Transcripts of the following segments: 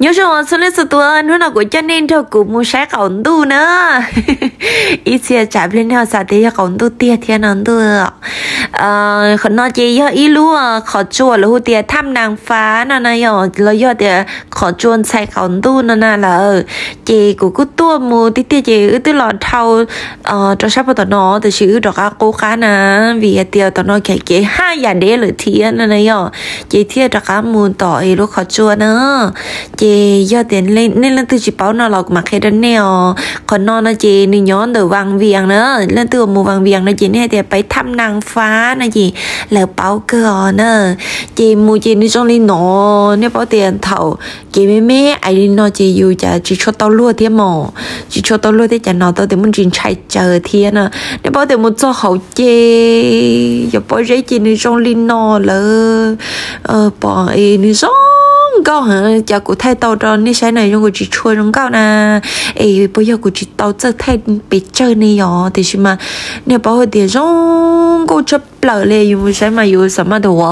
Nyob zoo txhua leej txhua tus, hnub no kuv coj nej nrog kuv mus saib qaum ntuj na. Ib txhia tsam pliag nej ho xav tias yog qaum ntuj tiag thiab no ntuj. Qhov no ces yog ib lub qhov tsua lawv hu tias Thaj Nas Fab no na yom, los yog tias qhov tsua ntxhais qaum ntuj no na lawm. Ces kuv kuj tuaj mus tiag tiag ces wb twb los dhau rau sab pem tom no, tiam sis wb rov qab qub qab na, vim hais tias tom no kev haj yam deb lawm thiab no na yom, ces thiaj rov qab mus tom lub qhov tsua na. Ces yog tias nej leej twg tsis paub no los kuv mam qhia rau nej os. Qhov no no ces nws nyob ntawm Vas Vias na, leej twg mus Vas Vias no ces nej hais tias peb Thaj Nas Fab no ces lawv paub kawg os na. Ces mus ces nws zoo li no, nej paub tias thaum kev me me ais li no ces yus cas tsis tshua tau luag thiab mos, tsis tshua tau luag thiab cas hnov tau tias muaj ntsis ntshai tsawv thiab na. Nej paub tias mus txog hauv ces yuav pob zeb ces nws zoo li no lawm. Pom es nws zoo nkauj heev, cas kuv thaij tau rau nej saib na zoo nkaus tsis tshua zoo nkauj na. Es puas yog kuv tsis tau txawj thaij pes tsawg ne yom, tiam sis mas nej paub hais tias zoo nkauj tshaj plaws li, yus mus saib mas yus xav mas tias ua,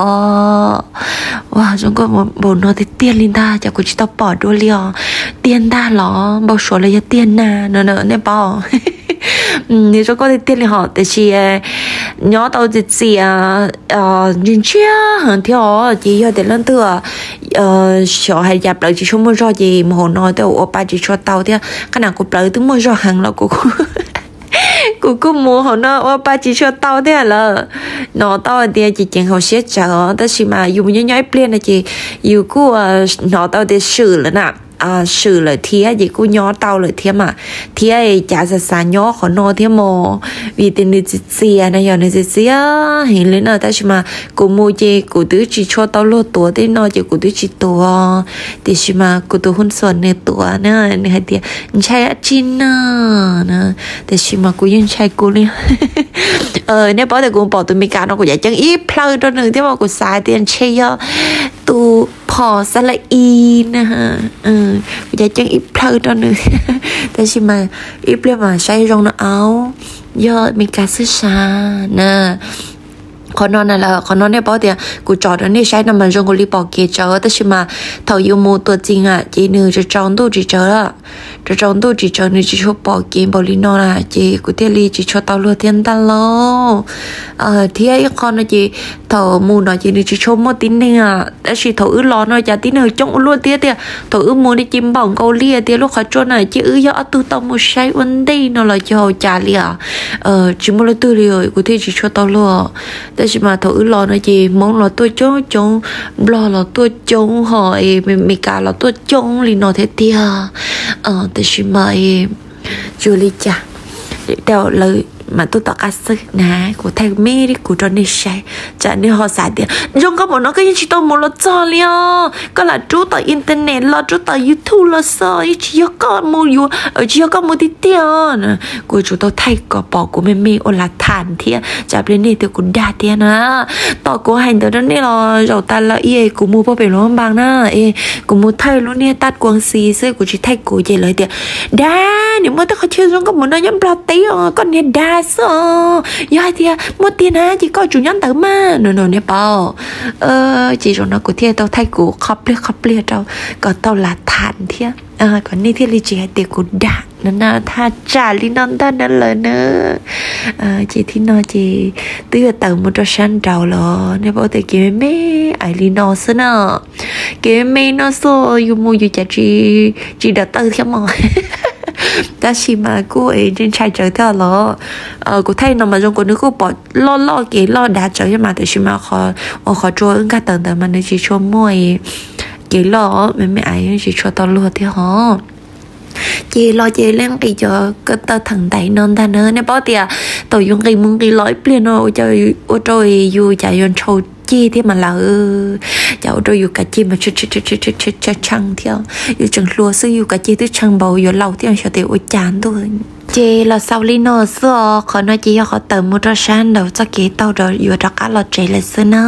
ua zoo nkauj npaum no tiag tiag li ntag, cas kuv tsis tau pom dua li os. Tiag ntag los npau suav los yog tiag na no nej paub. Nws zoo nkauj tiag tiag li hos, tiam sis nyob tau txias txias ntsia ntsia heev thiab os. Ces yog tias leej twg xyov hais cas plawv tsis tshua muaj zog ces mus hauv no tej ua pa tsis tshua tau thiab. Qhov no kuv plawv twb muaj zog heev los kuv kuj mus hauv no ua pa tsis tshua tau thiab lawm. Hnov tau hais tias ces ceev hauv siab tsawv os, tab sis mas yus mus nyob nyob ib pliag no ces yus kuj hnov tau tias swm lawm na, swm lawm thiab ces kuj nyob tau lawm thiab mas, thiab cas xav xav nyob qhov no thiab mos, vim tias nws txias txias na yom, nws txias txias heev li no, tab sis mas kuv mus ces kuv twb tsis tshua tau luag tuav tej no ces kuv twb tsis tuav, tiam sis mas kuv tus hu xuas nws tuav na, nws hais tias ntshai dab tsi no na, tiam sis mas kuv yeej ntshai kuv li. Nej paub tias kuv pom tus Meskas no kuv cav ceeb ib plhaw rau nws thiab mas kuv xav tias ntshe yog tus phom xa la i na, kuv cav ceeb ib plhaw rau nws, tab sis mas ib pliag mas saib zoo no au, yog Meskas xwb sas na. Qhov no na lawm, qhov no nej paub tias kuv tso rau nej saib no mas zoo nkaus li pom kev tsawv, tab sis mas thaum yus mus tuam txim na ces nws tsaus ntuj tsis tsawv, tsaus ntuj tsis tsawv nws tsis tshua pom kev npaum li no na, ces kuv thiaj li tsis tshua tau luag thiab ntag lauj. Thiab ib qho no ces thaum mus no ces nws tsis tshua muaj tib neeg, tab sis thaum wb los no cas tib neeg coob ua luaj thiab tiag. Thaum wb mus no ces npaum nkaus li tias lub qhov tsua na ces wb yog ob tug tau mus saib ua ntej no los yog cas li os. Tsis muaj leej twg li os, kuv thiaj tsis tshua tau luag. Tab sis mas thaum wb los no ces Hmoob los tuaj coob coob, Nplog los tuaj coob ho Meskas los tuaj coob li no thiab tiag. Tab sis mas tsis ua li cas, lawv mam tuaj tom qab xwb na, kuv thaij me li kuv rau nej saib, tsam nej ho xav tias zoo nkauj npaum no koj yeej tsis tau mus los txog li os, koj lam rub tom internet los rub tom YouTube los xwb, yeej tsis yog koj mus yuav, tsis yog koj mus tiag tiag. Kuv tsuas tau thaij kom pom kuv me me ua lav tham thiab tsam pliag nej tias kuv dag thiab na. Tom kuv hais ntawd rau nej los zaum tas lawm, kuv mus puag pem Luam Npas na, es kuv mus thaij lub niag taj kuang xi xwb, kuv tsis thaij kuv ces lawv tias dag, nim muaj tej qhov chaw zoo nkauj npaum no nyob Nplog teb os, koj niag dag xwb os, yog hais tias muaj tiag na ces koj tsum nyob ntawd mas no no nej paub. Ces zaum no kuv thiaj tau thaij kuv qhov pliag qhov pliag rau kom tau lav tham thiab, kom nej thiaj li tsis hais tias kuv dag no na, thaj tsam li no ntag na lawm na. Ces thib no ces twb yuav tawm mus rau sab nraud los nej paub tias kev me me ais li no xwb na, kev me me no xwb, yus mus yus cas tsis dam tawj thiab mos. Tab sis mas kuj ntshai tsawv thiab los, kuv thaij no mas zoo nkaus nws kuj pom loj loj kev loj dav tsawv thiab mas, tab sis mas ua qhov tsua wb nkag tawm ntawd mas nws tsis tshua muaj kev loj, me me ais tsis tshua tau luag thiab hos. Ces los ces lej nqis cov ko taw theem ntais no ntag na, nej paub tias thaum yus nqis mus nqis los ib pliag no ua rau yus cas yuav ntshaus ceg thiab mas lawm, cas ua rau yus kav ceg mas tshee thiab, yus tseem hluas xwb yus kav ceg twb tshee npaum yuav laus thiab xyov tias ua cas ntuj. Ces los xaus li no xwb os, qhov no ces yog qhov tawm mus rau sab nraud txoj kev taug rau yuav rov qab los tsev lawm xwb na,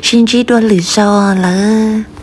sib ntsib dua lwm zaus lawm.